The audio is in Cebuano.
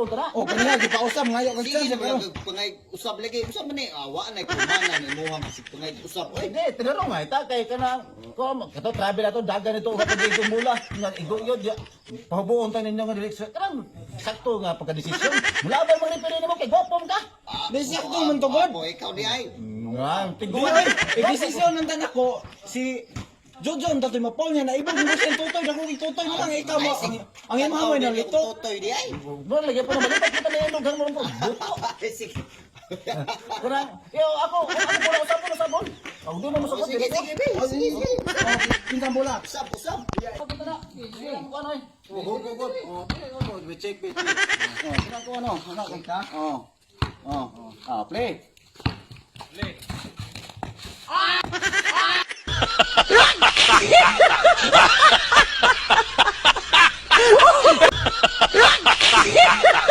Tungtong tara. Oh, kanina gipausab ngayo kag Sige chance na pero. pero pangay usab lagi. Usab man ni awa na kumanan imuhang kasi pangay usab. Oy, di, tinanong nga ita kay kanang ko kato travel ato dagan ito ka pag mula nga igo yun di pahubuon ta ninyo nga dili kanang sakto nga pagkadesisyon. Mulaban mo referee nimo kay gopom ka. Di sakto man to god. Ako ikaw di ay. Nga, Di ay, i-desisyon ng tanak ko si Jojo ang datoy mapol niya na ibang mo siyang tutoy dako kay tutoy mo lang ikaw mo ang imo mo na lito. Totoy di ay. Mo lagi po na malipat kita na lugar mo po. Buto. Ay, sige. Kanang yo ako ako pula usabon usabon. Ang di mo mosabot. Sige, sige, be. Sige, sige. Pintang bola. Usab, usab. Ano ay? Oh, go go go. Oh, go go, check, check. Oh, ko ano, anak ka? Oh. Oh. Ah, play.